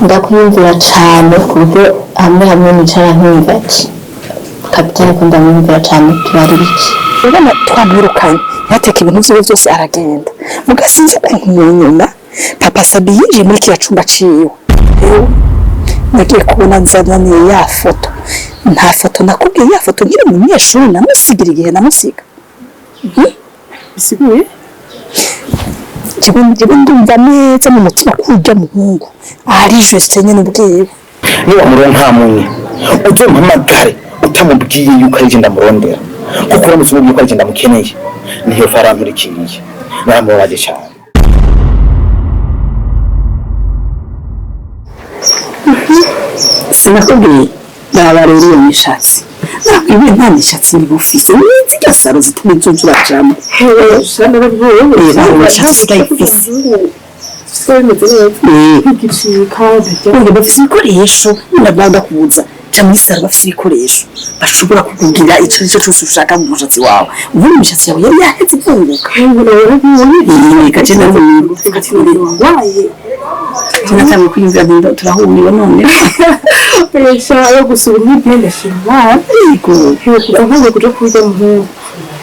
Ndakwiyumvira cane ku buryo hamwe hamwe nicara nkumva ati kapitani ko ndamwiyumvira cane tubari biki. Urabona twamwirukanye yateka ibintu vyiwe vyose aragenda, muga sinzi ukuntu mu nyuma papa Sabi yinjiye muri kiriya cumba ciwe. Ewe, nagiye kubona nzananiye ya foto, nta foto nakubwiye, ya foto nkiri umunyeshuri namusigira igihe namusiga. Bisiguye? Jewe ndumva neza mu mutima ko urya muhungu ari Justin nyene ubwiwe. Niba muronka munye uzompamagare utamubwiye yuko ari je ndamurondera, kuko uramutse umubwiye ko ari je ndamukeneye niyo farampurikiriye naramubabaje cyane. Sinakubwiye, raba rero iyo mishatsi nakwiwe, nta mishatsi niba ufise nizirya saro zituma inzuzi urajamo. Reba imishatsi utayifise. Bimeze neza. Igicika. Ubu bafise ibikoresho nabanda kuza ca muri saro, bafise ibikoresho bashobora kukugira ico arico cose ushaka mu mushatsi wawe. Ubundi imishatsi yawe yari yaheze ivunguka. Reka je Waye. Natanguye kwiyumvira nti turahumiwe none. Esha yo gusura imwe ndashima. Yego. Kuva ntangiye kuja kurya muhungu.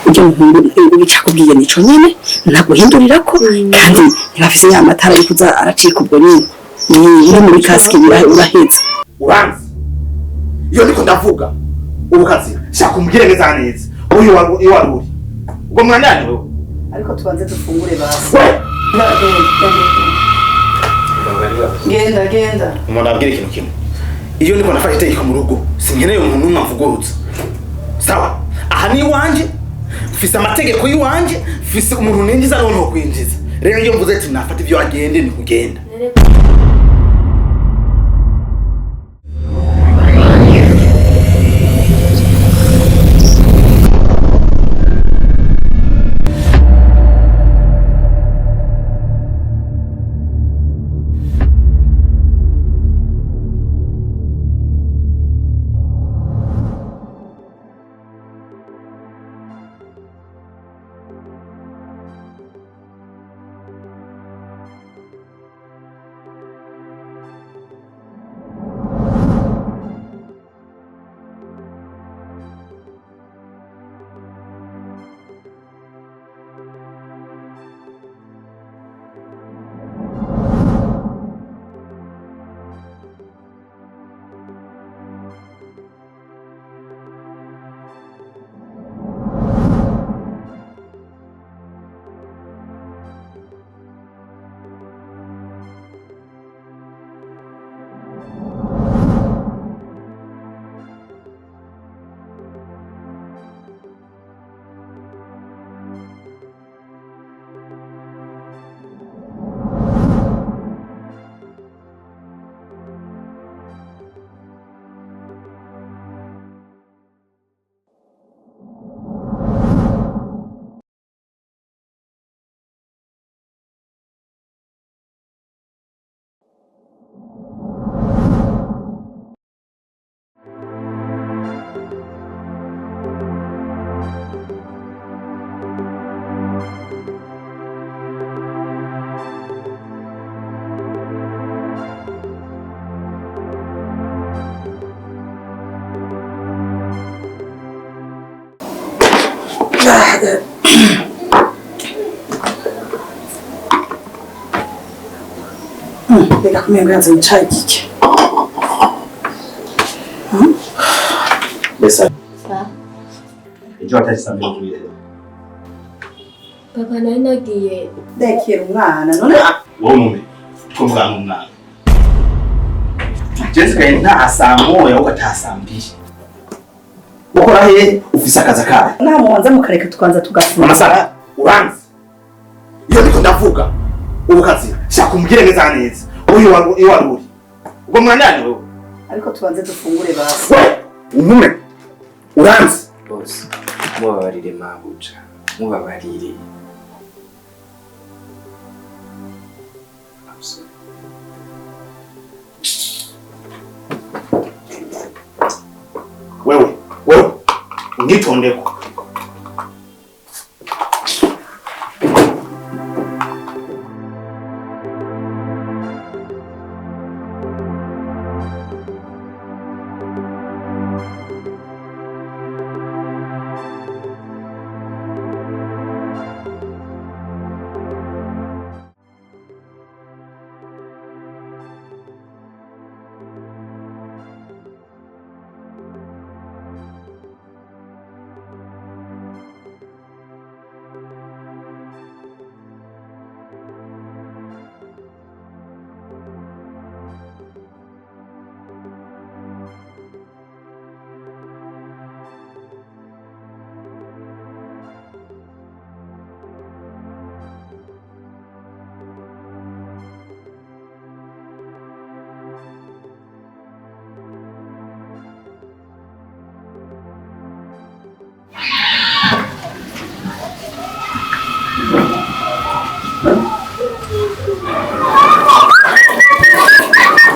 Ujya muhungu icakubwiye nico nyene ntaguhindurirako, kandi ntibafise ya matara yo kuza aracika ubwo nyene. Uri muri kasike uraheza. Uranzi iyo ndiko ndavuga ubu kazi shaka umbwire neza neza uyu iyo wari uri ubwo mwanani wewe. Ariko tubanze dufungure basi. We. Genda genda. Umuntu abwira ikintu kimwe: iyo ndiko nafashe itegeko mu rugo sinkeneye umuntu n'umwe amvugurutsa. Sawa, aha ni iwanje, mfise amategeko y'iwanje, mfise umuntu ninjiza n'uwo ntokwinjiza. Rero iyo mvuze ati nafata ivyo agende, ni kugenda. Reka kumengo yazanye icayi gike. Mbese ejo hatari uvuye? Papa, nari nagiye. Ndekera umwana none. Wowe mume ko muganga umwana Jessica nta saa moya ahubwo ata saa mbiri ukora he? Ufise akazi akahe? Namubanza mukareka tukanza tugafungura. Mama Sara, uranzi iyo ndiko ndavuga ubu kazi shaka umbwire neza neza uyu iyo wari uri ubwo mwanani wewe. Ariko tubanze dufungure basi. We untume, uranzi. Bose mubabarire, mabuja, mubabarire. I'm sorry. Wewe wewe ungitondeko.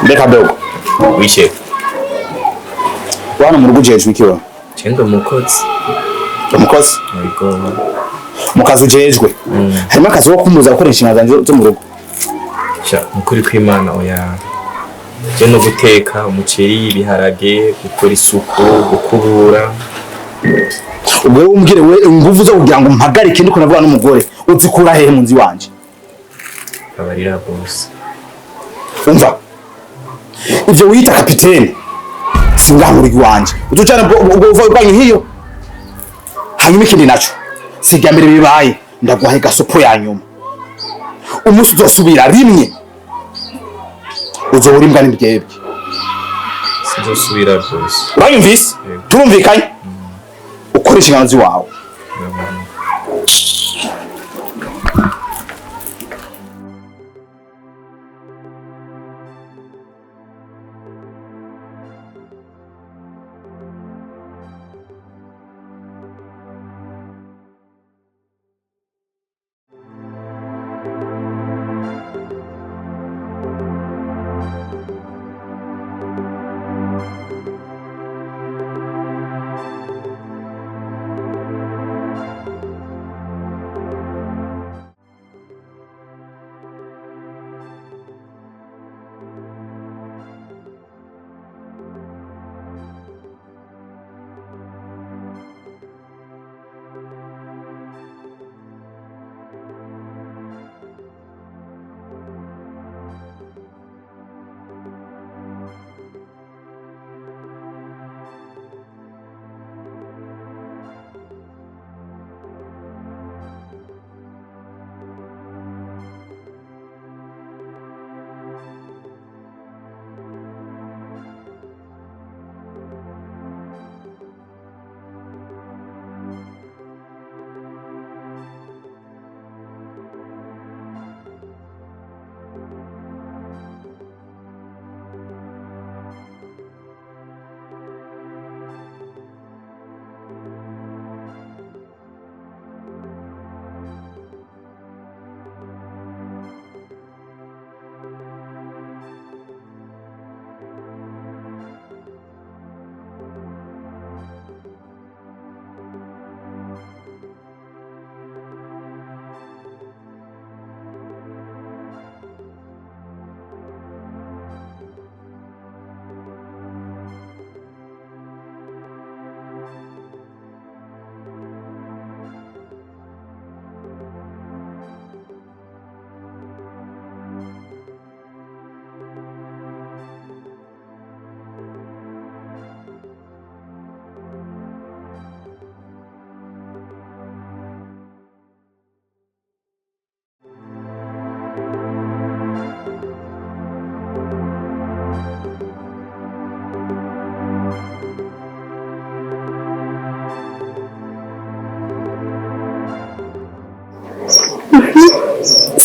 Mbega dogo Wishe wana mu rugo ujejwe iki wewe? Chendo umukozi. Umukozi? Yego. Mu kazi ujejwe harimo akazi ko kumuza gukora inshingano zanje zo mu rugo. Sha mukuri kw'Imana oya. Je no guteka umuceri, ibiharage, gukora isuku, gukubura. Ubwo rero umbwire we inguvu zo kugira ngo mpagarike ndiko navuga n'umugore uzikura hehe mu nzu iwanje? Abarira bose. Umva, ivyo wita kapitene singaha mu rugo iwanje, uzucana ubwo uva urwanya hiyo. Hanyuma ikindi naco si irya mbere bibaye, ndaguhaye gasopo ya nyuma. Umunsi uzosubira rimwe uzohora imbwa n'imbwebwe. Sinzosubira rwose. Uranyumvise? Turumvikanye? Ukora inshingano ziwawe.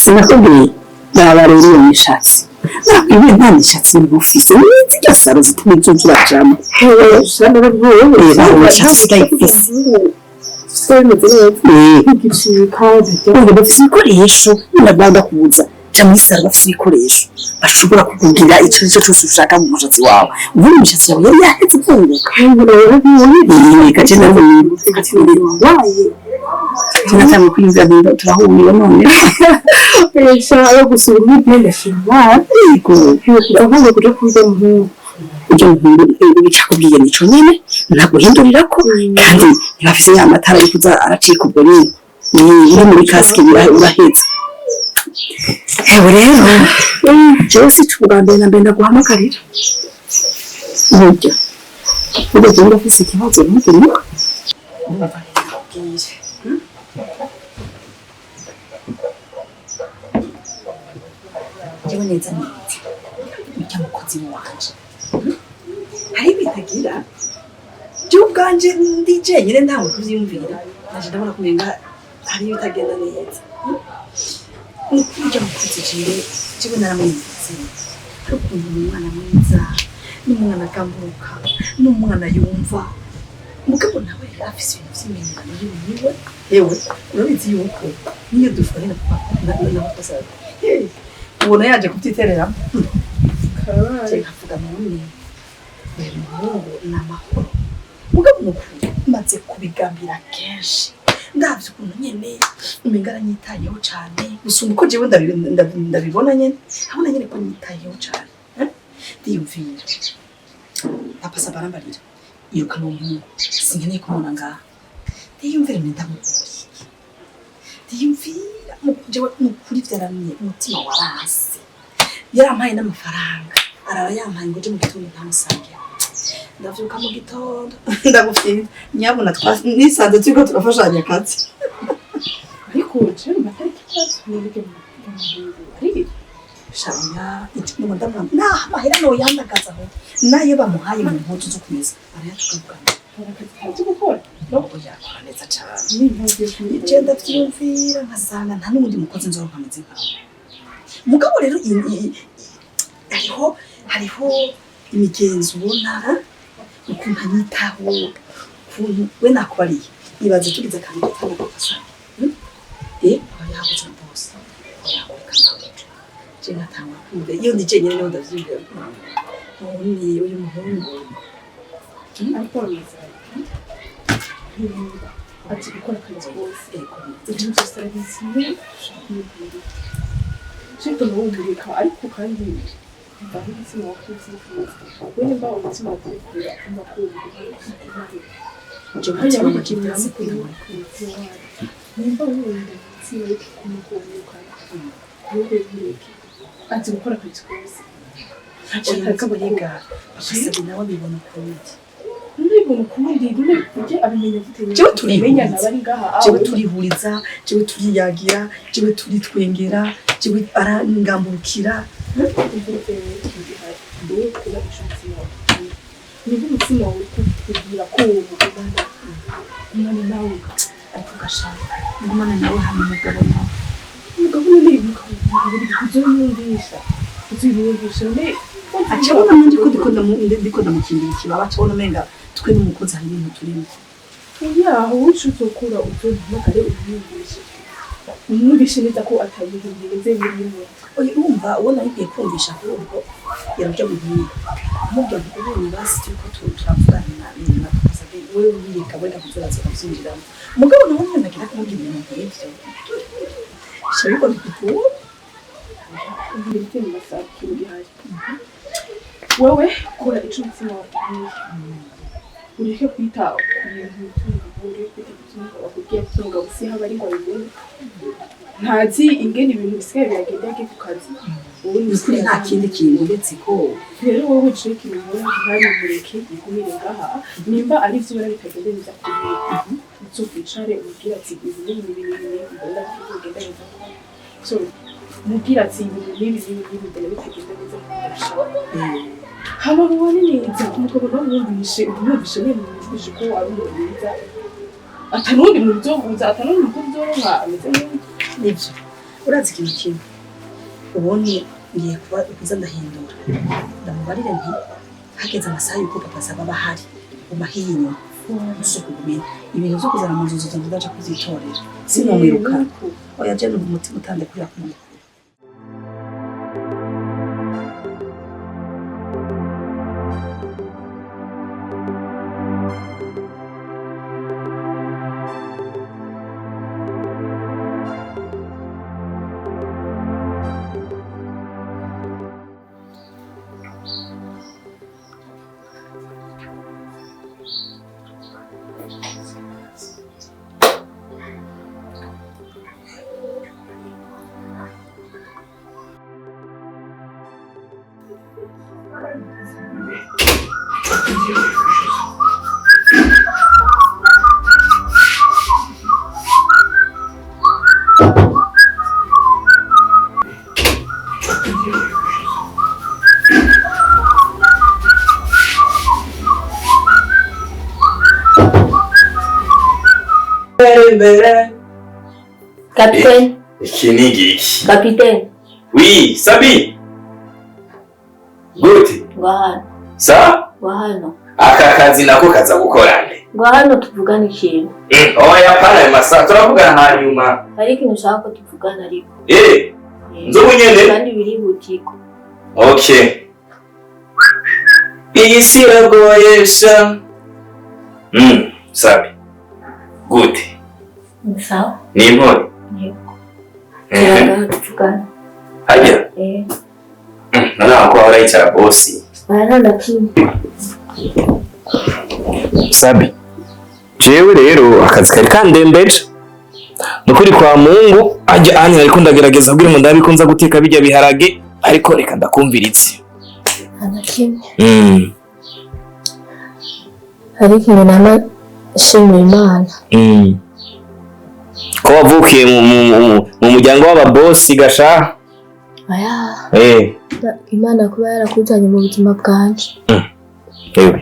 Sinakubwiye naba rero iyo mishatsi nakubwiye nta mishatsi migufi zirya saro zituma inzu urajamo. Reba imishatsi utayifise. Ubu bafise ibikoresho nabanga kuza ca muri saro bafise ibikoresho bashobora kukubwira ico aricyo cose ushaka mu mushatsi wawe. Ubundi imishatsi yawe yari yaheze ivunguka. Reka je nawe tunatanga kwiyumvira turahumiwe none. Esha yo gusura muri bien ndashima. Yego. Ntabwo kuja kuza muhungu. Ujya muhungu icakubwiye nico nyene ntaguhindurira ko, kandi ntibafise ya matara yo kuza aracika. Ubwo nyene ni uri muri kasike uraheza. Ewe rero, jewe si ubwa mbere na mbere ndaguhamagarira burya burya jewe ndafise ikibazo ntugire. Urumva rero nakubwire, jewe neza neza urya mukozi wanje hari ibintu agira, jewe ubwanje ndi jenyine ntawe kuvyiyumvira, naje ndabona ko umenga hari ibitagenda neza. Ni ukuri urya mukozi jewe naramwumvise, hari ukuntu ni umwana mwiza, ni umwana agamburuka, ni umwana yumva, mugabo nawe afise ibintu vy'imenyano yiwe. Yewe, urabizi yuko niyo dushwanye na papa na papa sabe ubona yaje kubyitereramo. Karabaye. Nkavuga none uyu muhungu ni amahoro? Mugabo ni ukuri maze kubigambira kenshi, ndavye ukuntu nyene umenga aranyitayeho cane gusumba uko jewe ndabibona nyene, nkabona nyene ko anyitayeho cane, eh? Ndiyumvira papa saba arambarira yirukana uwo muhungu, sinkeneye kumubona ngaha. Ndiyumvira nti ndamukura iki? Ndiyumvira jewe ni ukuri vyaramye umutima warase. Yarampaye n'amafaranga, arara yampaye ngo uje mu gitondo ntamusange. Ndavyuka mu gitondo ndagufyina nyabuna, nisanze turiko turafashanya akazi. Ariko jewe numva atari ikibazo nibyo muhungu ari. Shaya ngo ndamuha naho amahera noyandagaza aho nayo bamuhaye mu mpuzu zo kumeza arayatugabukana. Hari akazi kazi gukora. No yakora neza cane. N'impamvu yo kumwitaho. Je ndavyiyumvira nkasanga nta n'uwundi mukozi nzoronka ameze nkawe. Mugabo rero hariho imigenzo ubona ukuntu anyitaho, ukuntu we nakubariye. Ibaze tugize akantu gapfa na papa sabe, aba yabuze na bose yakureka nawe, je nkatangura kumva iyo ndi jenyine niho ndavyiyumvira none uyu muhungu. Ariko mwiza ntiyumva ati gukora akazi kose. Ego. Ibintu byose arabizi. Shito ntuwumureka, ariko kandi mva nk'umutima wawe kubyifuza we, nimba umutima wakurekura umva ko Je hariya umutima wamukunda wanje vyanse mukunda kundamureka. Nimba wumva umutima we kuguma kuwirukana, wowe mureke, azi gukora akazi kose. Oya, mugabo rega papa sabe nawe abibona ukundi. None ukundi none ujye abimenya gute? Jewe Amenya turihuriza. ntabari ngaha. Jewe turihuriza, jewe turiyagira, jewe turitwengera, jewe arangamburukira. Niba umutima wawe kukubwira ko uwo mugumana, umwana nawe. Ariko gashaka ngumana nawe hama umugabo nawe. Umugabo none uzomwumvisha, uzomwumvisha none. Acabona nanje ko ndiko ndamukingira ikibaba, acabona umenga twe n'umukozi hari ibintu turimo. Oya, wowe ico uzokora, uzomuhamagare umwumvishe, umwumvishe neza ko atabintu bimeze birimo. Oya, urumva uwo nari nkwiye kumvisha ahubwo yarabyo muhungu, amubwira ngo ubonye basi turiko turavugana na papa sabe, wewe wireka wenda kuzoraza ukavyinjiramo. Mugabo nawe nyene nagira kumubwira ibintu nk'ivyo shabikora kuko Ibintu mu masaha ikintu gihari, wewe kora ico umutima wawe ukubwiye, ureke kwita ku bintu by'umugabo, ureke kwita ku by'umugabo akubwiye, kuko umugabo si haba ari ngo abibone, ntazi ingene ibintu bisigaye biragenda yagiye ku kazi. Wowe ni ukuri nta kindi kintu uretse ko Rero wowe uciye ikintu ubona gihari, mureke yigumire ngaha. Nimba ari ivyo ubona bitagenda neza kubwira, uzokwicare umubwire ati ibi n'ibi n'ibi n'ibi n'ibi mbona bitagenda neza. So mubwire ati ibi n'ibi n'ibi n'ibi mbona bitagenda neza ndabishaka, hama mubone neza. Umugabo nawe umwumvishe, umwumvishe nyene, umwumvishe ko ari umuntu mwiza, atanundi muntu uzobuza, atanundi muntu uzoronka ameze nk'uyu. Nibyo, urazi ikintu kimwe ubundi ngiye kuba kuza ndahindura, ndamubarire nti hageze amasaha yuko papa asaba aba ahari umahiye inyuma ntuzokugumira ibintu vyo kuzana mu nzu, nzoza ndaja kuvyitorera, sinomwirukana. Oya, je numva umutima utandekurira kumureka. Imbere. Kapitene, Iki ni igiki? kapitene, Oui, Sabi. Gute. ngwa hano, Sa? ngwa hano, Aka kazi nako kaza gukora nde? ngwa hano tuvugane ikintu. Oya pana ayo masaha turavugana hanyuma. Hari ikintu ushaka ko tuvugana ariko. Eh, nzobu nyene. Kandi birihutirwa. Okay. Iyi si iragoyesha. Sabi. Gute. Ni sawa? Ni impore. Yego. Turaga tuvugane. Hajya. Eh, Noneho ko ahora yicara bosi. bana ndakimwe. Sabi. Jewe rero akazi kari kandembeje. Nukuri kwa Mungu ajya anya ariko ndagerageza kugira ngo ndabe ko nza guteka bijya biharage ariko reka ndakumviritse. Nta kimwe. Hari ikintu nama nshimira Imana. Ko wavukiye mu muryango w'ababosi gasha. Oya, Imana kuba yarakuzanye mu buzima bwanje. Ewe.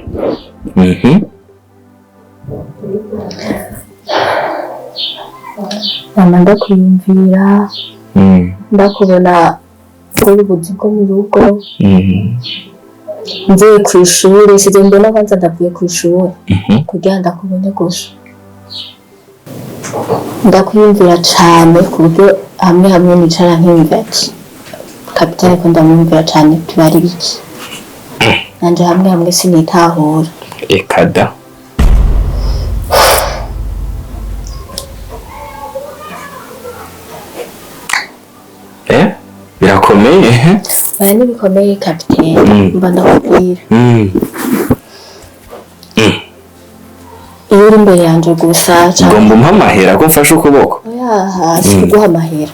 Nama ndakwiyumvira, ndakubona uri ubuzi bwo mu rugo. Mvuye ku ishuri, size mbona kwanza ndavuye ku ishuri kugira ndakubone gusa. Ndakwiyumvira cane ku buryo hamwe hamwe nicara nkiyumvira ati kapitene ko ndamwumvira cane tuba ari biki. Nanje hamwe hamwe sinitahura. Ekada. Birakomeye. Oya ntibikomeye kapitene, mba ndakubwira. Iyo uri imbere yanje gusa canke Ngomba umpe amahera ko mfashe ukuboko. Oya, si kuguha amahera.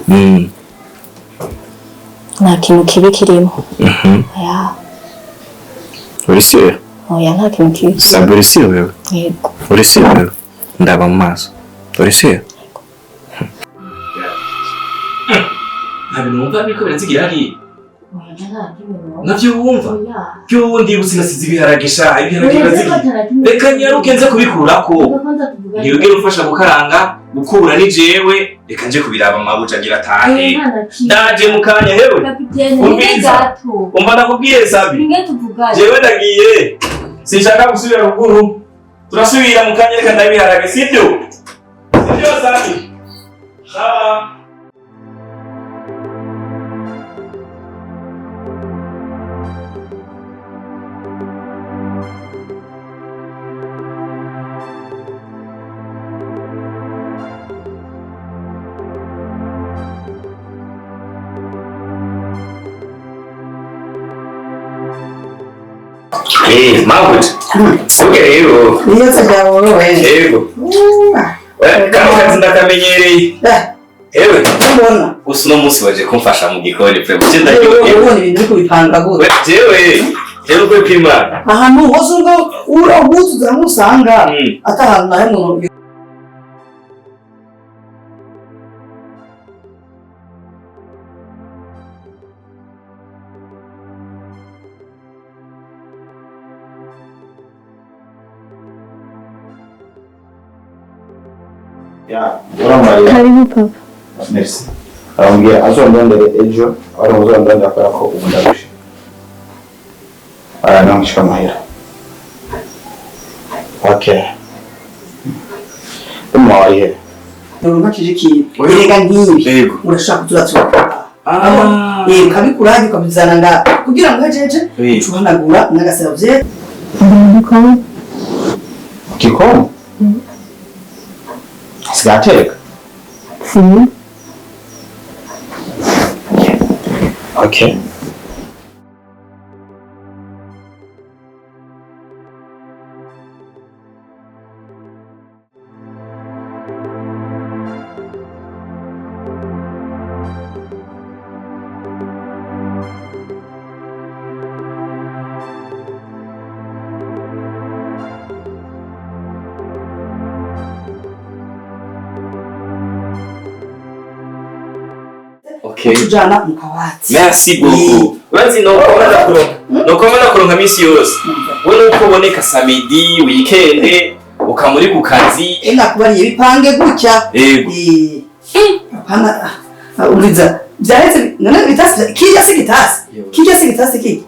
Nta kintu kibi kirimo. Oya. Uri sûr? Oya, nta kintu kibi kirimo. Sabi uri sûr wewe? Yego. Uri sûr wewe? Ndaba mu maso. Uri sûr? Nta bintu wumva biriko birazigira hariya? Oya, nta kimwe numva. Navyo wumva? Oya. Yo ndibutse nasize ibiharage sha, ibiharage birazigira. Reka nyaruke nze kubikurako. Ntibigere umfasha gukaranga, gukura ni jewe, reka nje kubiraba mabuja agira atahe. Ndaje mu kanya hewe. Kapitene, Umviriza. gato. Umva nakubwiye Sabi. Ninge tuvugane. Jewe ndagiye. Sinshaka gusubira ruguru. Turasubira mu kanya reka ndabiharage, sibyo? Sibyo Sabi? Sawa. Mabuja. Oke rero. Niyo se byaborohe. Yego. Kano kazi ndakamenyereye. Ewe. Mbona. Gusa uno munsi waje kumfasha mu gikoni pe. Kuki ndaryohewe. Ubona ibintu uri kubipanga gute? Jewe. Jewe uko kwimana. Ahantu hose ubwo urahuzuza hamwe usanga atahantu na hamwe umuntu Ya, uramariye. Karibu papa. Merci. Arambwira azondondere ejo, ari uzondondera kubera ko ubu ndarushe. Arananshika amahera. Okay. Umma wari he? Nturunkakije ikintu. Erega nk'ibi. Urashaka kuturatsuka. Ukabikura ukabizana nga kugira ngo hejeje ucuhanagura n'agaserviette. Gikoni? Sigateka? Si. Okay. Okay. Tujana mu kabati. Merci beaucoup. Urazi no kubona kuronka. No kubona kuronka misi yose. We nuko uboneka samedi, weekend. Ukamuri ku kazi. Nakubariye bipange gutya. Yego. Hapana uriza. Byaheze none bitasi kijya si gitasi. Kijya si gitasi ki.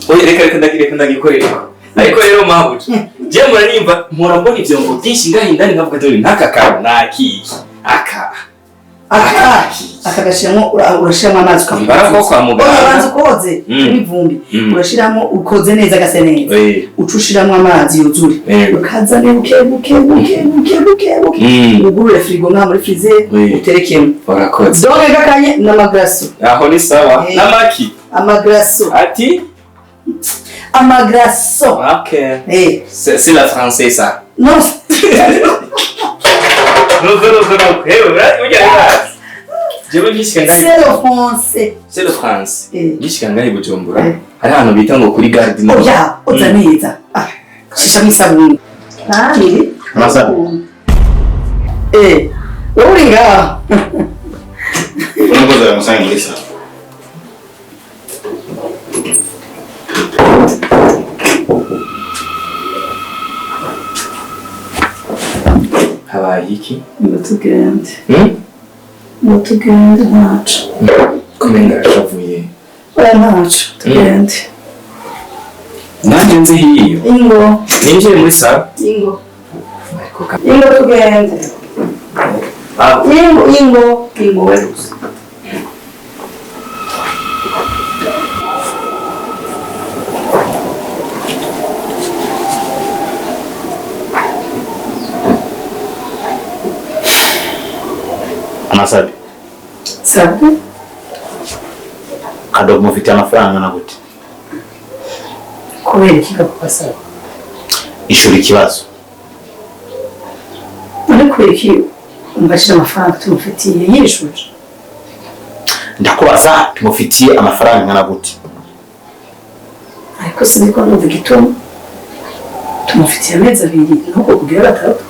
Oya reka reka ndagikorera. Ariko rero mabuja. Je mura nimba mpora mbona ivyombo byinshi ngahinda nkavuga dore ntaka kawe nakiki. Aka. Aka akagashiramo urashiramo amazi ukamara ko kwa muganga. Urabanza ukoze ibivumbi. Urashiramo ukoze neza gase neza. Ucushiramo amazi yuzure. Ukazane buke buke buke buke buke buke. Ugurure frigo nka muri freezer uterekemo. Urakoze. Donge gakanye n'amagraso. Aho ni sawa. N'amaki. Amagraso. Ati amagraso. OK. C'est la française ça. Non. Non. Hey, urazi. Jewe ngishika ngahi. C'est le français. C'est le français. Ngishika ngahi Bujumbura. Hari ahantu bita ngo kuri gare du Nord. Oya, oza neza. Ah, shisha misabuni. Kandi amasabuni. Wowe uri ngaho. Unakoze amasabuni muri sawa. Habaye iki? Ngo tugende. Ngo tugende ntacu. Kumenga arashavuye. Oya ntacu, tugende. Nanjye nzi hiyo. Ingo. Ninjiye muri salo. Ingo. Ingo tugende. Ingo, ingo, ingo we gusa. Anasabi. Sabi? Kadogo mufitiye amafaranga na gute? Kubera iki papa Sabi? Ishuri ikibazo. None kubera iki umbashije amafaranga tumufitiye yishuje? Ndakubaza tumufitiye amafaranga na gute? Ariko siniko numva igituma. Tumufitiye amezi abiri nuko kugira batatu.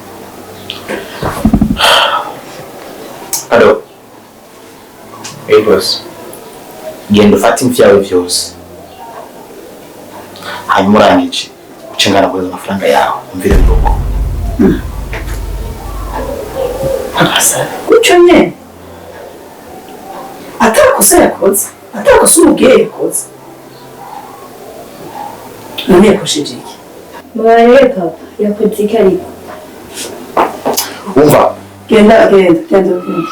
Alo. Hey boss. Genda ufate imvyawe vyose. Hanyuma urangije uce ngana koza amafaranga yawe umvire mu rugo. Papa Sabi, gutyo nyene. Atakosa yakoze, atakosa umubyeyi yakoze. None yakosheje iki? Mwarebe papa, yakoze iki ariko? Umva. Genda, genda, genda, genda.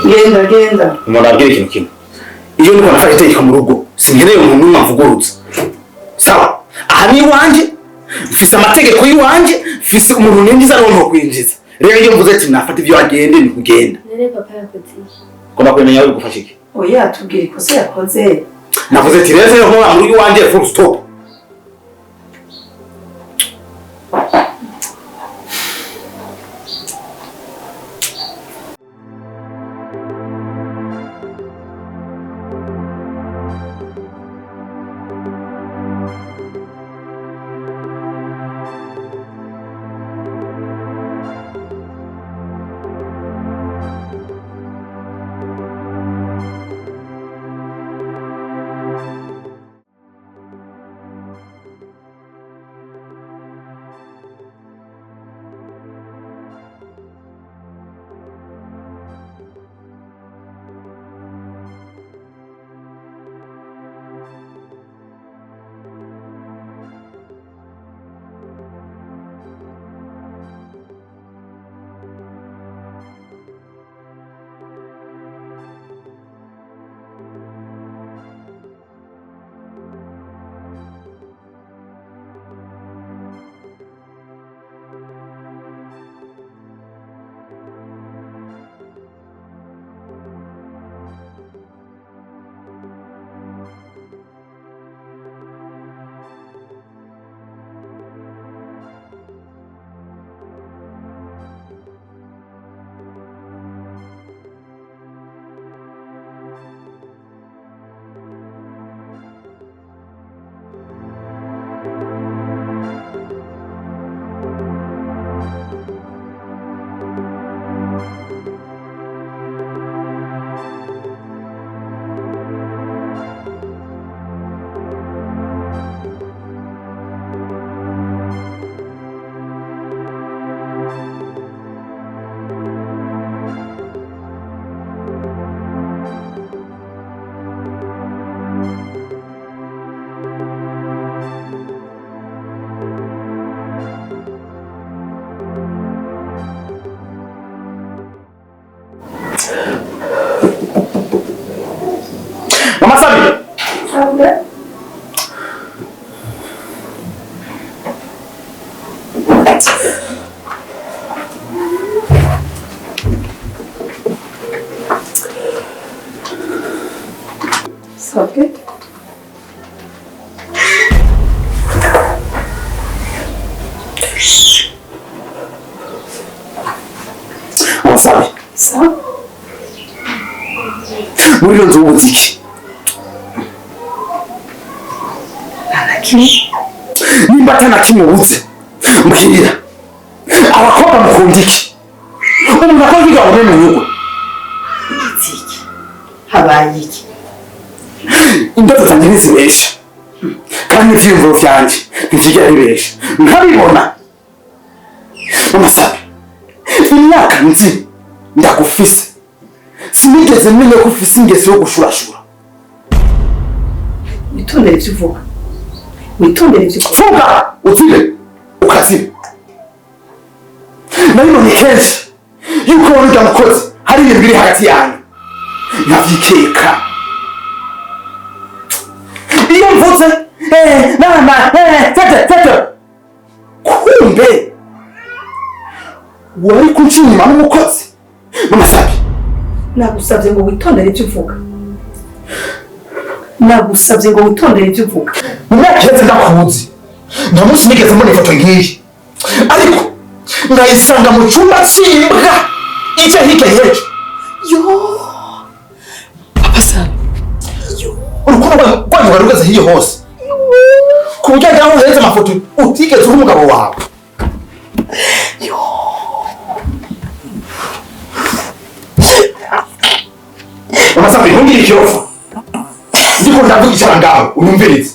Genda, genda. Umuntu abwira ikintu kimwe. Iyo niko nafashe itegeko mu rugo, sinkeneye umuntu n'umwe amvugurutsa. Sawa? Aha ni iwanje, mfise amategeko y'iwanje, mfise umuntu ninjiza n'uwo ntokwinjiza. Rero iyo mvuze ati nafata ivyo agende ni kugenda. None papa yakoze iki? Ngomba kumenya aho bigufasha iki? Oya, tubwire ikosa yakoze. Navuze ati rero yo nkora mu rugo iwanje full stop. Sabwe Wasabi. Sawa. Muri iyo nzu wubuze iki? Nimba atana kimwe ubuze, mbwira. Abakobwa mukunda iki? Umuntu akora kugira ngo mu nyungu. Iki. Habaye iki? Indoto zanjye ntizibesha. Kandi ivyiyumviro vyanje ntivyigera bibesha. Nkabibona. Mama Sabi, imyaka nzi ndagufise. Sinigeze menya ko ufise ingeso yo gushurashura. Witondere ivyo uvuga. Witondere ivyo uvuga. Funga uzibe ukazibe. Nabibonye kenshi yuko urya mukozi hari ibintu biri hagati yanyu. Nkavyikeka. Iyo mvuze mama tete tete. Kumbe wari kunca inyuma n'umukozi. Mama Sabi, Nagusabye ngo witondere ivyo uvuga. Nagusabye ngo witondere ivyo uvuga. Mu myaka iheze ndakuzi. Nta munsi nigeze mbona ifoto nk'iyi. Ariko nkayisanga mu cyumba cy'imbwa icyo hirya y'ejo. Yo! Papa Sabi. Urukundo rwanyu rwari rugeze hirya hose. Ku buryo aho uhereze amafoto utigeze uha umugabo wawe. Yo! Mama Sabi, ntugire ikirofa. Ndiko ndavuga icara ngaho, unyumvirize.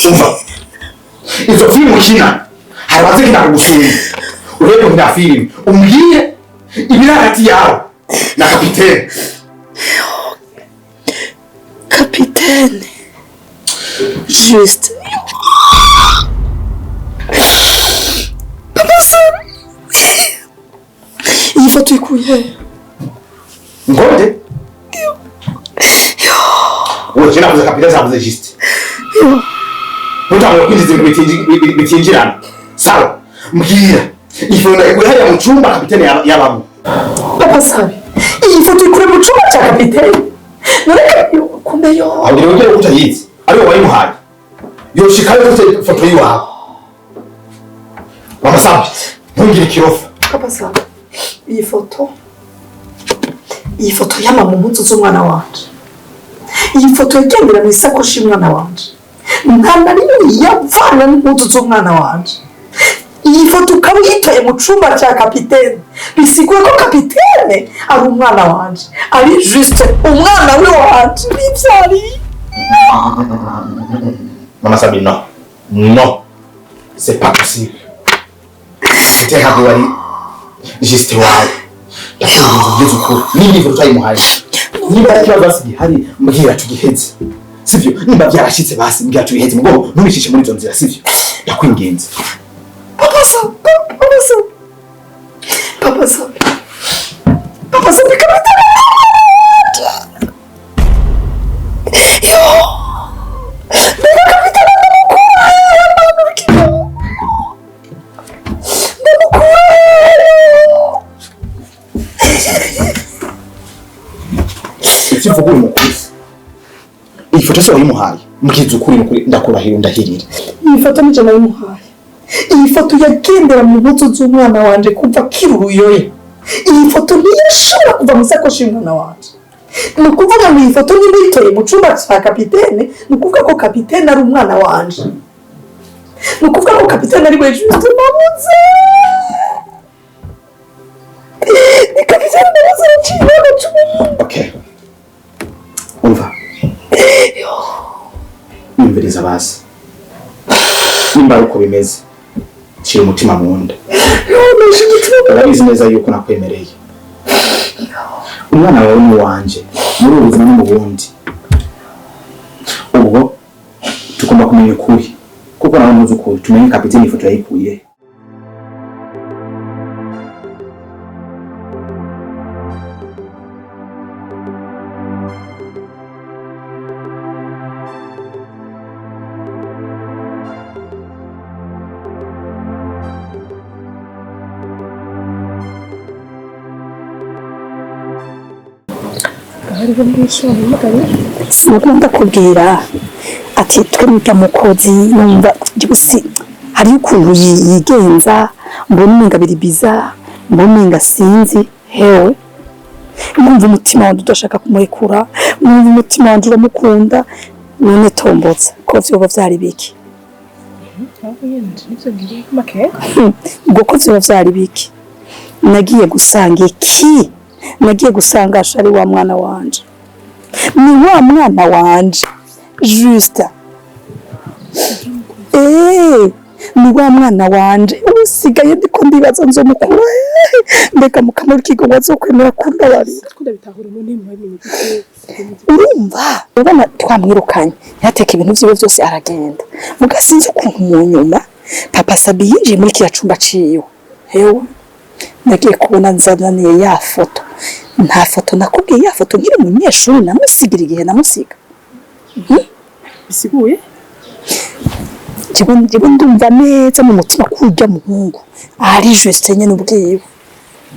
Umva. Izo filime ukina, hari abazikina kugusumba. Urebe ukina filime, umbwire ibiri hagati yawe na kapitene. Capitaine. Juste. Papa Sabi. Iyi foto ikuye. Ngonde? Uwo je navuze kapitene zavuze juste. Ntutangure kwinjiza ibintu bitinjirana. Sawa. Mbwira. Ifoto ndayikuye hariya mu cumba kapitene yabamo. Papa Sabi. Iyi foto ikuye mu cumba cya kapitene. None kumbe yo. Aho ngira ugere utayizi. Ariwe wayimuhaye. Yoshikayo gute ifoto yiwawe. Mama Sabi, ntungire ikirofa. Papa Sabi. Iyi foto yama mu mpuzu z'umwana wanje. Iyi foto yagendera mu isakoshi y'umwana wanje. Nta na rimwe yavana n'impuzu z'umwana wanje. Iyi foto ukaba uyitoye mu cumba cya kapitene. Bisiguye ko kapitene ari umwana wanje. Ari juste umwana we wanje. Nivyariye. Mama Sabi, non. Non. C'est pas possible. C'était ntabwo wari juste wawe. Ndakubuza ukuri. Niba ifoto utayimuhaye. Niba ari ikibazo basi gihari, mbwira tugiheze. Sivyo? Niba byarashitse basi mbwira tugiheze. Mugo ntubicishe muri izo nzira, sivyo? Ndakwinginze. Papa Sabi, Papa Sabi. Papa Sabi. Papa Sabi kapitene. Yo! Mbega kapitene ndamukura hehe mama w'ikigo? Ndamukura hehe? Icyo mvuga uri mukuzi. Iyi foto se wayimuhaye? Mbwiza ukuri nukuri ndakurahira ndahirira. Iyi foto nije nayimuhaye. Iyi foto yagendera mu mpuzu z'umwana wanje kuva akiri uruyoya. Iyi foto ntiyashobora kuva mu isakoshi y'umwana wanje. Ni ukuvuga ngo iyi foto niba uyitoye mu cumba cya kapitene, ni ukuvuga ko kapitene ari umwana wanje. Ni ukuvuga ko kapitene ari we juste nabuze. Ni kapitene nabuze araciye imyaka 10. Okay. Umva. Nyumviriza basi. Nimba ari uko bimeze, shira umutima mu nda. Urabizi neza yuko nakwemereye. Umwana wawe ni uwanje, muri ubu buzima no mu bundi. Ubwo tugomba kumenya ukuri, kuko nawe ntuzi ukuri, tumenye kapitene ifoto yayikuye. Hariho n'icyo wahamagaye. Sinakunda kubwira ati twe nita mukozi numva gusi hariyo ukuntu yigenza, mbona umenga biri biza, mbona umenga sinzi hewe, numva umutima wanje udashaka kumurekura, numva umutima wanje uramukunda. None tombotse ko vyoba vyari biki? Ahubwo nyine nivyo ngiye makenga. Ubwo ko vyoba vyari biki? Nagiye gusanga iki? Nagiye gusanga ashari wa mwana wanje, ni wa mwana wanje juste, ni wa mwana wanje. Usigaye ndiko ndibaza nzomukura hehe? Mbega mukamara ikigo azokwemera kumbabarira? Ko ndabitahura, none mubimenye gute? Urumva, urabona twamwirukanye, yateka ibintu vyiwe vyose aragenda. Muga sinzi ukuntu mu nyuma papa Sabi yinjiye muri kiriya cumba ciwe. Hewe, nagiye kubona nzananiye ya foto. Nta foto nakubwiye, ya foto nkiri umunyeshuri namusigira igihe namusiga. Bisiguye? Jewe ndumva neza mu mutima ko urya muhungu ari juste nyene ubwiwe.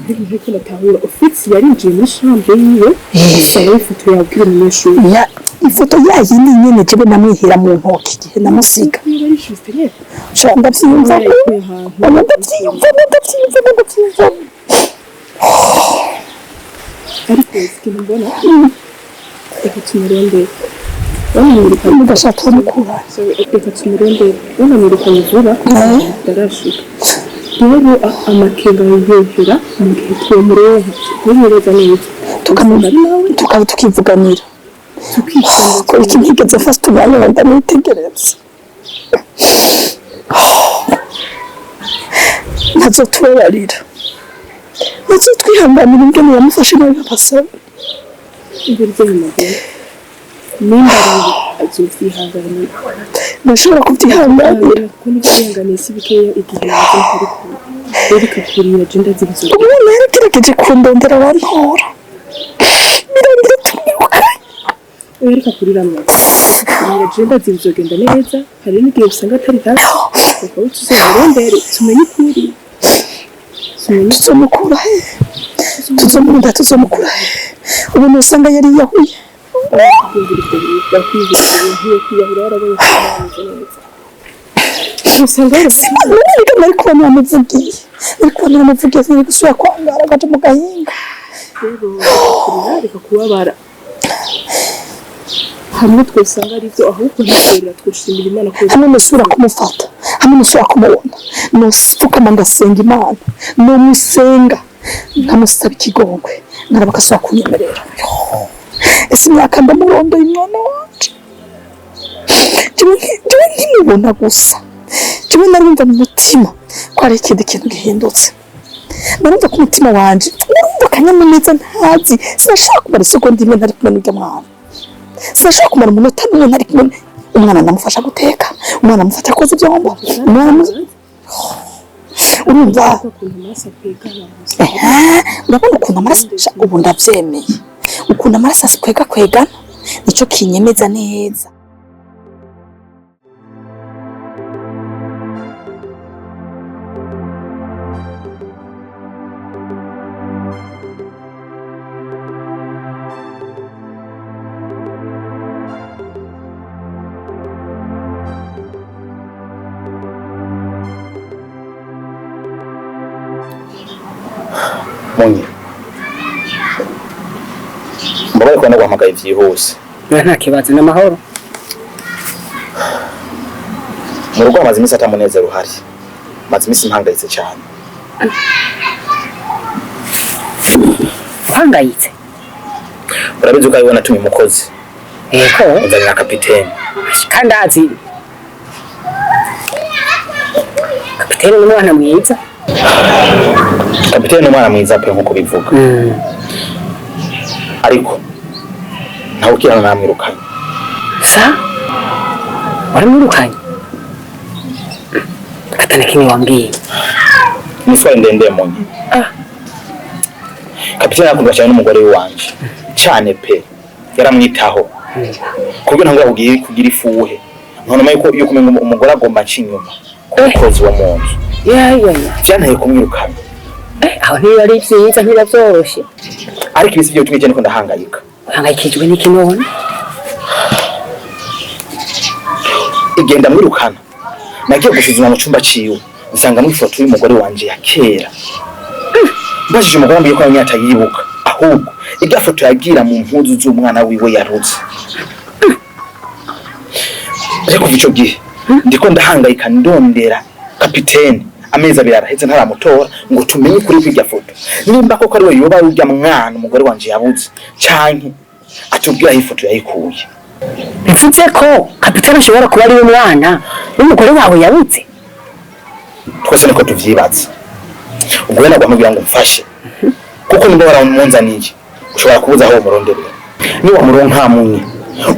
Ntiko natahura, ufite yarinjiye muri chambre yiwe asanga ifoto yawe ukiri umunyeshuri? Ya ifoto ya yindi nyene jewe namwihera mu ntoki igihe namusiga. Niba ari juste nyene. Sha, ndavyiyumvamo. Yarayikuye ahantu. Oya, ndavyiyumvamo, ndavyiyumvamo, ndavyiyumvamo. Ariko ikintu mbona, reka tumurondere, bamwirukanye. Mugashaka turamukura. Sorry, reka tumurondere, bamwirukanye vuba ntarashika. Rero amakenga yohera mu gihe twomuronka tubibaza neza. Tukaba tukivuganira. Tukisanga. Ko iki ntigeze mfata umwanya ngo ndamwitegereze. Ntazotubabarira, ntazotwihanganira ingene yamufashe nabi papa Sabi. Imbere ry'amaguru nimba rero azovyihanganira. Ntashobora kubyihanganira. Kuko nivyihanganiye si bikeya igihe yaje ntari kumwe, rero ikakurira je ndazi bizo. Umwana yaragerageje kundondera arantora, birangira tumwirukanye. Oya, reka kurira amazi, kurira, je ndazi bizogenda neza. Hari n'igihe usanga atari hafi, reka we tuzomurondere tumenye ukuri, tumenye. Tuzomukura he? Tuzomurunda, tuzomukura he? Ubu nusanga yari yahuye. Kwiyumvira ibyo bintu, bakwiyumvira ibyo bintu, yo kwiyahura yarabonye ko bameze neza, usanga None reka nari kuba naramuvugiye, nari kuba naramuvugiye, sinari gusubira kwangara agaca mu gahinga. Rero kurira, reka kubabara, hamwe twosanga ari byo, ahubwo ntitwerera, twoshimira Imana ko Hamwe nusubira kumufata, hamwe nusubira kumubona, nusupfukama ngasenga Imana, nomusenga nkamusaba ikigongwe, nkaraba akasubira kunyemerera. Ese imyaka ndamurondoye umwana wanje, jewe nkimubona gusa, jewe narumva mu mutima ko hari ikindi kintu gihindutse. Narumva ko umutima wanje, narumva akanyamuneza ntazi. Sinashobora kumara isegonda imwe ntari kumwe n'urya mwana, sinashobora kumara umunota n'umwe ntari kumwe. Umwana ndamufasha guteka, umwana amufata koza ibyombo, umwana urumva ukuntu amaraso akwegana gusa. Ehe, urabona ukuntu amaraso. Sha, ubu ndavyemeye, ukuntu amaraso akwega kwegana nico kinyemeza neza. Munye mbabaye kuba naguhamagaye byihuse. Oya, nta kibazo, ni amahoro. Mu rugo hamaze iminsi atamunezero uhari, maze iminsi mpangayitse cyane. Uhangayitse? Urabizi ko ariwe natumye umukozi Yego. unzanira kapitene. Kandi azi kapitene ni umwana mwiza. Kapitene ni umwana mwiza pe, nkuko bivuga, ariko ntawe ukirana namwirukanye. Sa waramwirukanye katana kimwe wambwiye? Ni iswari ndende, munye. Kapitene yakundwa cyane n'umugore wanje cyane pe, yaramwitaho ku buryo ntangura kugira ifuhe, ntonoma yuko umenga umugore agomba aca inyuma ku mukozi wo mu nzu. Ya. Byanteye kumwirukana. Aho ntibiba ari byiza, ntibiba byoroshye. Ariko ibi si byo bituma niko ndahangayika. Uhangayikishijwe n'iki none? Igenda mwirukana, nagiye gusuzuma mu cyumba ciwe nsanga ifoto y'umugore wanje ya kera. Mbajije umugore ambwiye ko yamenye atayibuka, ahubwo irya foto yagira mu mpuzu z'umwana wiwe yaruze. Ariko kuva ico gihe ndiko ndahangayika ndondera kapitene, amezi abiri araheze ntaramutora ngo tumenye ukuri kw'irya foto, nimba koko ari we yoba ari urya mwana umugore wanje yabuze, canke atubwira aho ifoto yayikuye. Bivuze ko kapitene ashobora kuba ari we mwana w'umugore wawe yabuze. Twese niko tuvyibaza. Ubwo rero nagwa ngo mfashe, kuko nimba waramunzaniye ushobora kubuza aho umuronderera. Niba wamuronka munye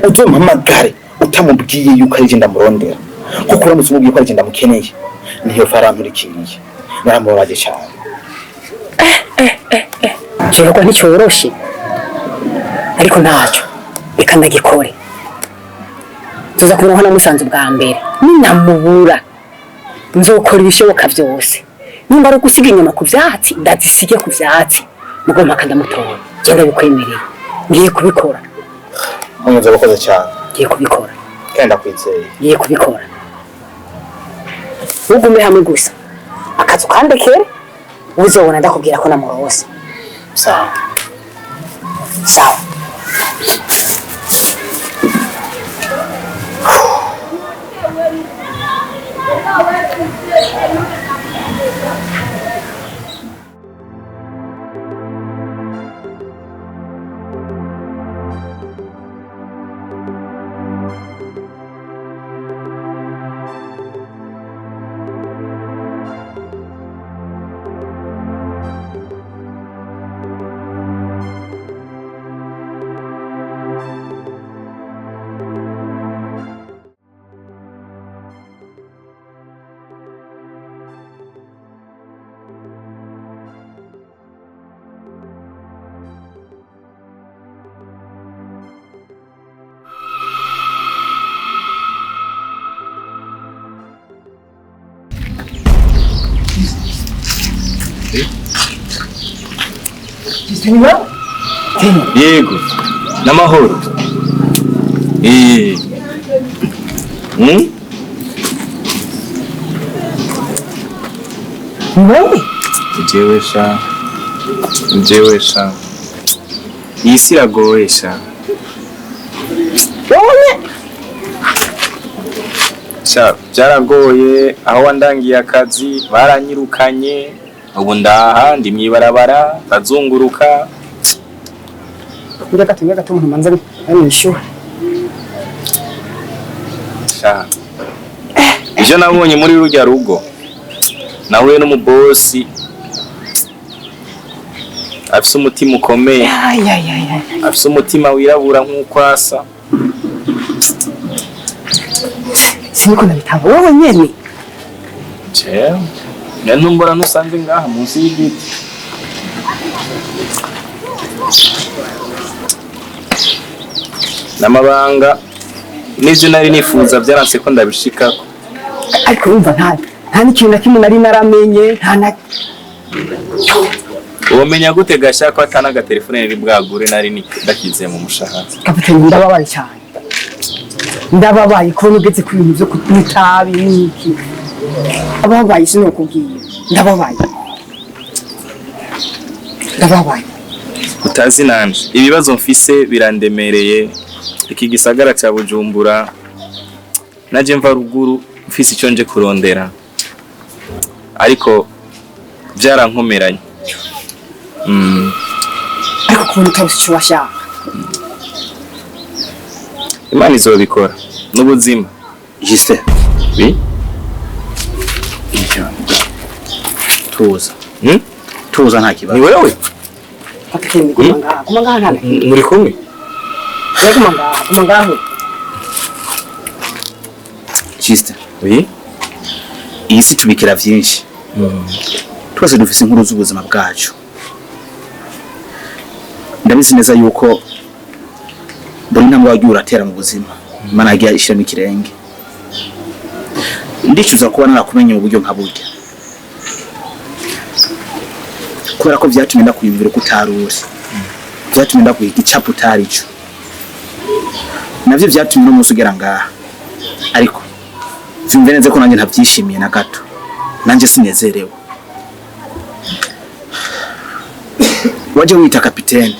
uzompamagare utamubwiye yuko ari je ndamurondera, kuko uramutse umubwiye ko ari je ndamukeneye niyo faranturikiriye naramubabaje cyane. Igikorwa nticyoroshe ariko ntacyo, reka ndagikore. Tuza kumuronka namusanze ubwa mbere, ninamubura nzokora ibishoboka byose. Nimba ari ugusiga inyama ku vyatsi ndazisige ku vyatsi, mugo mpaka ndamutora. Genda bikwemereye, ngiye kubikora. Munyezo bakoze cyane. Ngiye kubikora. Kandi ndakwizeye. Ngiye kubikora. Ugume hamwe gusa, akazu kandekere, uzobona ndakubwira ko namurose. Sawa. Sawa. Yego, n'amahoro. Wewe? Jewe sha. Jewe sha. Iyi si iragoye sha. Wowe? Sha, byaragoye aho wandangiye akazi baranyirukanye, ubu ndaha ndi mwibarabara ndazunguruka. Njya gato umuntu manza anyishyura. Sha. Ivyo nabonye muri rurya rugo, nahuye n'umubosi afise umutima ukomeye, afise umutima wirabura nk'uko asa. Siniko ndabitanga wowe nyene. Jewe ntumbora ntusanze ngaha munsi y'igiti. N'amabanga n'ivyo nari nifuza byaranse ko ndabishikako. Ariko urumva nta n'ikintu na kimwe nari naramenye, nta na Womenya gute gasha ko atana agatelefone nari bwagure nari ndakize mu mushahara. Kapiteni ndababaye cyane. Ndababaye kubona ugeze ku bintu byo kunywa n'iki. Ababaye sinokubwiye. Ndababaye. Ndababaye. Utazi nanje ibibazo mfise birandemereye. Iki gisagara ca Bujumbura naje mva ruguru mfise ico nje kurondera, ariko byarankomeranye. Ariko kubona utabise ico washaka. Imana izobikora n'ubuzima. Justin. Oui. Tuza. Tuza nta kibazo. Ni wewe? Kapiteni guma ngaha, guma ngaha nta. Muri kumwe? Guma ngaha, guma ngaho. Justin. Oui. Iyi si tubikira vyinshi. Twese dufise inkuru z'ubuzima bwacu. Ndabizi neza yuko buri ntambwe wagiye uratera mu buzima, Imana yagiye ishiramo ikirenge. Ndicuza kuba narakumenye mu buryo nka burya, kubera ko vyatumye ndakwiyumvira ko utaruri. Vyatumye ndaguha igicapo utari cyo, navyo vyatumye uno munsi ugera ngaha. Ariko vyumve neza ko nanjye ntavyishimiye na gato, nanjye sinezerewe. Waje wita kapitene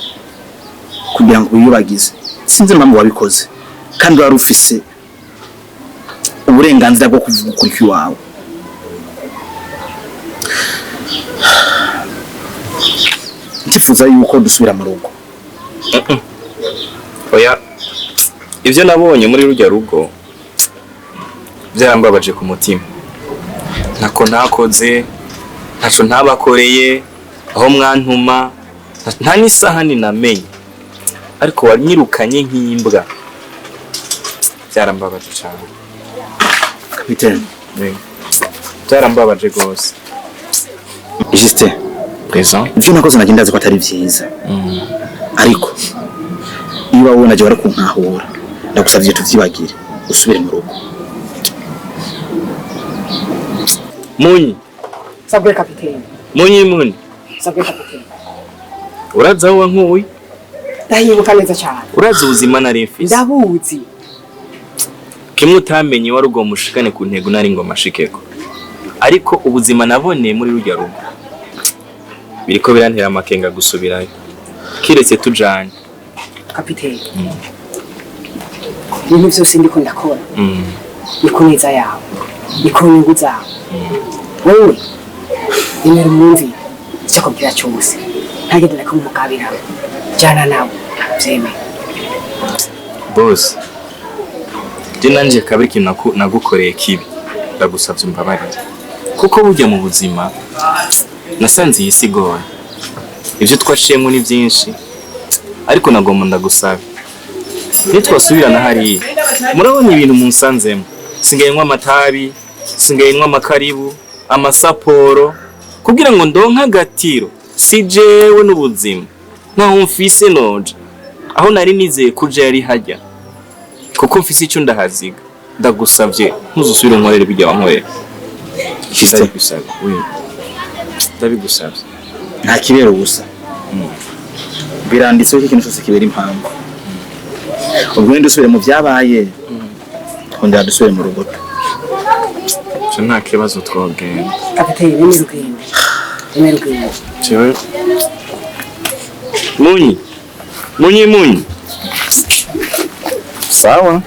kugira ngo wiyubagize, sinzi impamvu wabikoze, kandi wari ufise uburenganzira bwo kuvuga ukuri kw'iwawe. Ndifuza yuko dusubira mu rugo. Oya, ibyo nabonye muri rujya rugo byarambabaje ku mutima. Ntako ntakoze, ntaco ntabakoreye, aho mwantuma nta n'isahani namenye, ariko wanyirukanye nk'imbwa. Byarambabaje cyane. Kapitene. Byarambabaje rwose. Justin. Présent. Ivyo nakoze nanjye ndazi ko atari vyiza, ariko iyo wowe naje wari kuntahura, ndagusavye tuvyibagire usubire mu rugo. Munyi. Sabwe kapitene. Munyi munyi. Sabwe kapitene. Uraza aho wankuye? Ndahibuka neza cyane. Urazi ubuzima nari mfise? Ndabuzi. Kimwe utamenye wari ugomba ushikane ku ntego nari ngoma shikeko. Ariko ubuzima naboneye muri rujya rugo biriko birantera amakenga gusubirayo. Kiretse tujanye. Kapitene. Ibintu byose ndiko ndakora. Ni ku neza yawe. Ni ku nyungu zawe. Wewe emera umwumvire icyo akubwira cyose. Ntagendera ko mukabira. Jana nawe byemeye. Boss, je nanje kabiri ikintu nagukoreye kibi, ndagusavye umbabarire. Kuko burya mu buzima nasanze iyi si igoye. Ivyo twaciyemo ni byinshi, ariko nagomba ndagusaba nitwasubirana hariya. Murabona ibintu munsanzemo, singaye nywa amatabi, singaye nywa amakaribu, amasaporo, kugira ngo ndonke agatiro. Si jewe n'ubuzima nkaho mfise noje aho nari nizeye kuja yari hajya, kuko mfise icyo ndahaziga. Ndagusavye ntuzusubire unkorere bijya wankorera. Ndabigusabye, ndabigusabye. Nta kibera ubusa, biranditseho ko ikintu cyose kibera impamvu. Ubwo ndusubire mu byabaye, twongera dusubire mu rugo. Cyo nta kibazo twogenda. Kapitene, emera ugende. Emera ugende. Jewe Munyi. Munyi munyi. Sawa.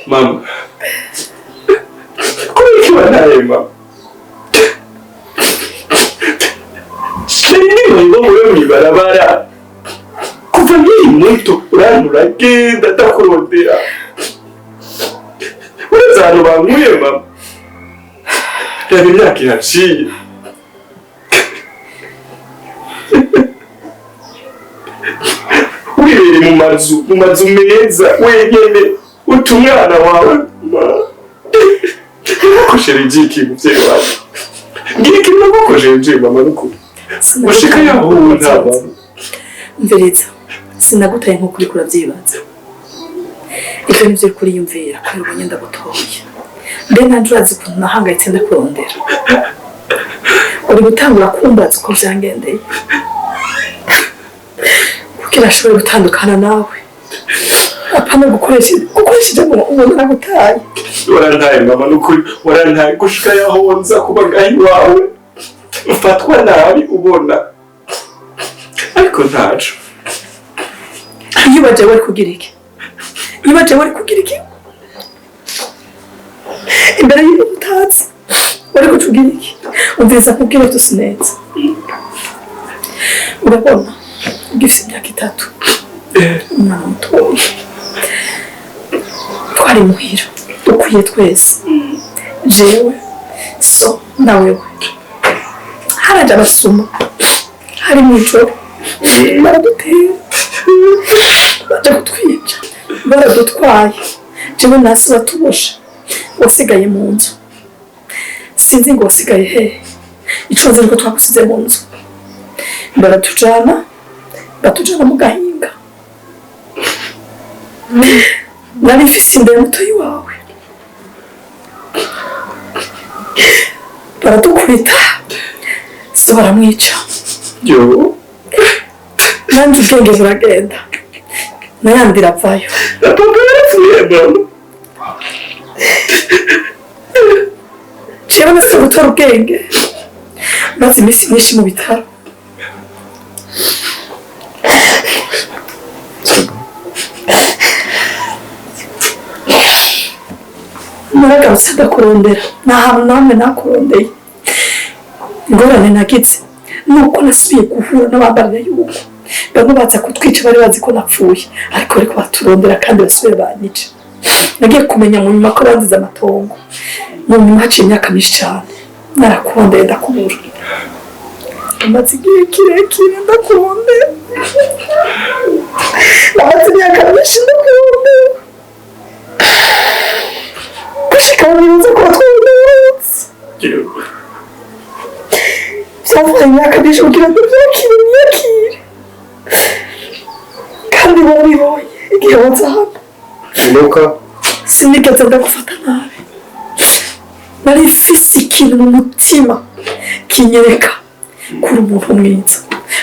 Mama, kubera iki wantaye mama? Nari ndi muri mw'ibarabara kuva nkiri muto, urantu uragenda ndakurondera, uretse ahantu bankuye mama, reba imyaka ihaciye. Wibereye mu mazu meza wenyene, uta umwana wawe nagukoshereje iki muvyeyi wawe? Ngira ikintu nagukoshereje mama nukuri. Gushika yaho nta mama. Mvereza, sinagutaye nkuko uriko uravyibaza. Ivyo nivyo uriko uriyumvira kubera ubonye ndagutoye. Mbe nanje urazi ukuntu nahangayitse ndakurondera. Uri gutangura kumbaza uko vyangendeye. Kugira ashobore gutandukana nawe. Apana gukoresha ijambo umuntu nagutaye. Warantaye mama nukuri, warantaye gushika yaho nza kuba ngaho iwawe. Mfatwa nabi ubona. Ariko ntaco. Iyo baje wari kugira iki? Iyo baje wari kugira iki? Imbere y'umuntu utazi wari kutugira iki? Umviriza kubwira byose neza. Urabona ugifise imyaka 3. Umwana mutoya. Twari muhira dukwiye twese. Jewe so na wewe. Haraje abasuma. Hari mw'ijoro. Baradutera. Baje kutwica. Baradutwaye. Jewe nasi batubosha. Wasigaye mu nzu. Sinzi ngo wasigaye hehe. Ico nzi nuko twagusize mu nzu. Baratujana. Batujana mu gahinga. Nari mfise inda ya mutoyi wawe. Baradukubita, so baramwica. Yo. Nanjye ubwenge buragenda, nayandi iravayo. Na papa yarapfuye mama. Jewe nase gutora ubwenge, maze iminsi myinshi mu bitaro. Naragarutse ndakurondera, nta hantu na hamwe nakurondeye. Ingorane nagize nuko nasubiye guhura n'abambarira yuko bamwe baza kutwica bari bazi ko napfuye, ariko bariko baturondera kandi basubire banyica. Nagiye kumenya mu nyuma ko banzize amatongo. Mu nyuma haciye imyaka myinshi cane, narakurondeye ndakubura. Amaze igihe kirekire ndakurondera, amaze imyaka myinshi ndakurondera, gushika aho nibaza ko twabonetse. Byantwaye imyaka myinshi kugira ngo byakire niyakire, kandi warabibonye igihe waza hano. Sinigeze ndagufata nabi, nari mfise ikintu mu mutima kinyereka kuri umuntu mwiza,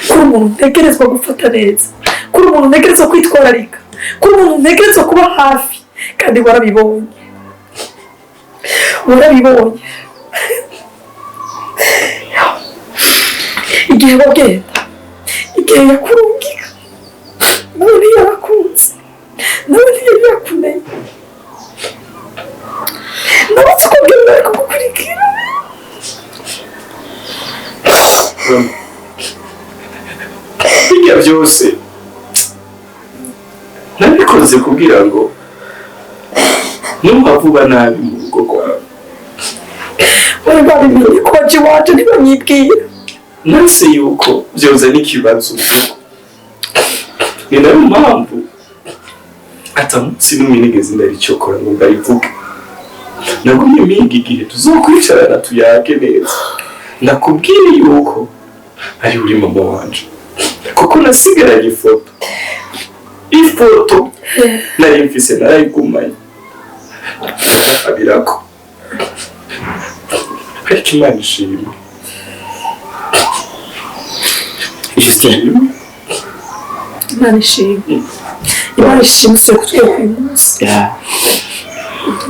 kuri umuntu ntegerezwa gufata neza, kuri umuntu ntegerezwa kwitwararika, kuri umuntu ntegerezwa kuba hafi, kandi warabibonye, warabibonye. Igihe wagenda, igihe yakurungika, nawe ntiyarakunze, nawe ntiyari yakumenya, nawe uzi uko bwira bari kugukurikira. Bijya byose nabikoze kugira ngo ntuhavuba nabi mu rugo rwawe. Bari babimenye ko waje iwacu ntibanyibwira. Nase yuko byoza n'ikibazo mu rugo. Ni nayo mpamvu ata munsi n'umwe nigeze ndabicokora ngo ndabivuge. Nagumye mpinga igihe tuzokwicarana tuyage neza. Nakubwiye yuko ari uri mama wanje, kuko nasigaranye ifoto. Ifoto nari mfise narayigumanye, abirako. Ariko Imana ishimwe. Justin, Imana ishimwe, Imana ishimwe usuye kutwereka uyu munsi. Yeah.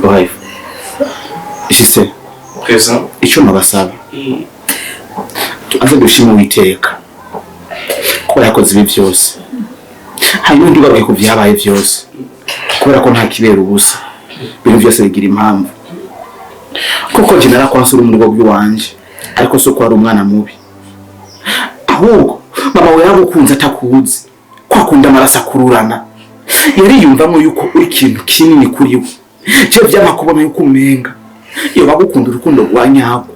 Wife. Justin, Présent. icyo nabasaba, tubanze dushime Uwiteka ko yakoze ibi byose, hanyuma ntibaruke ku byabaye byose, kubera ko nta kibera ubusa, ibintu byose bigira impamvu. Kuko jye narakwanse uri mu rugo rw'iwanje, ariko si uko wari umwana mubi, ahubwo mama we yaragukunze atakuzi, ko akunda amaraso akururana. Yariyumvamo yuko uri ikintu kinini kuri we. Je vyama kubona yuko umenga iyo bagukunda urukundo rwa nyarwo,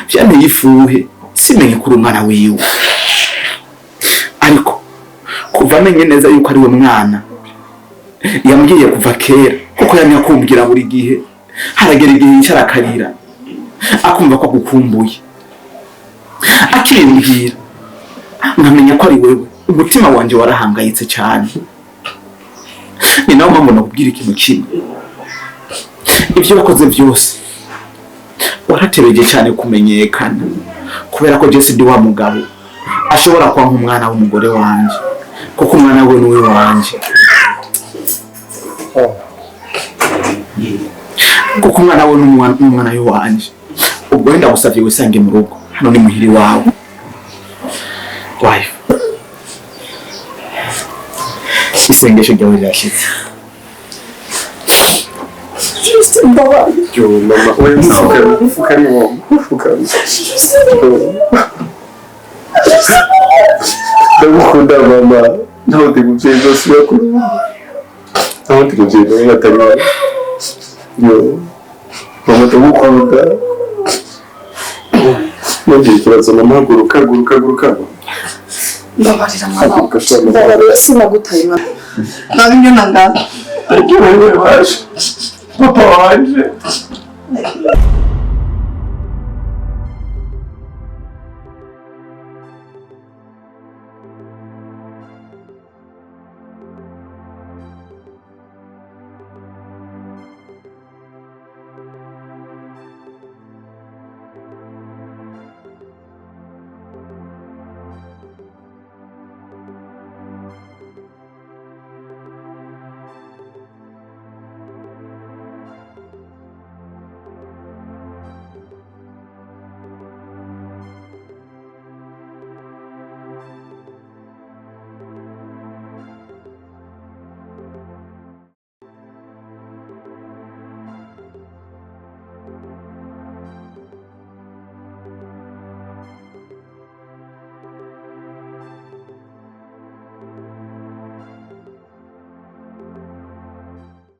vyanteye ifuhe simenye kuri umwana wiwe. Ariko kuva amenye neza yuko ari we mwana yambwiye kuva kera, kuko yamye akumbwira buri gihe, haragera igihe yicara akarira akumva ko agukumbuye, akimbwira nkamenya ko ari wewe. Umutima wanje warahangayitse cyane. Ni nayo mpamvu nakubwira ikintu kimwe, ibyo wakoze byose waratebeje cyane kumenyekana, kubera ko Jesse ndi wa mugabo ashobora kuba nk'umwana w'umugore wanje, kuko umwana we ni wanje, kuko umwana we n'umwana wanje. Ubwo wenda gusavye wisange mu rugo, hano ni muhiri wawe. Wife, isengesho ryawe rirashitse. Justin, mbabarira. Yo mama, oya mfukame, mfukame mama, mfukame. Ndagukunda mama, nta wundi muvyeyi nzosubira kuronka, nta wundi muvyeyi n'umwe atari wowe. Yo mama, ndagukunda. Ntugire ikibazo mama, haguruka, haguruka, haguruka. Mbabarira mama, Haguruka sha mama. mbabarira sinagutaye mama. Nabi ibyo nangana. Ariko wewe waje, papa wanje.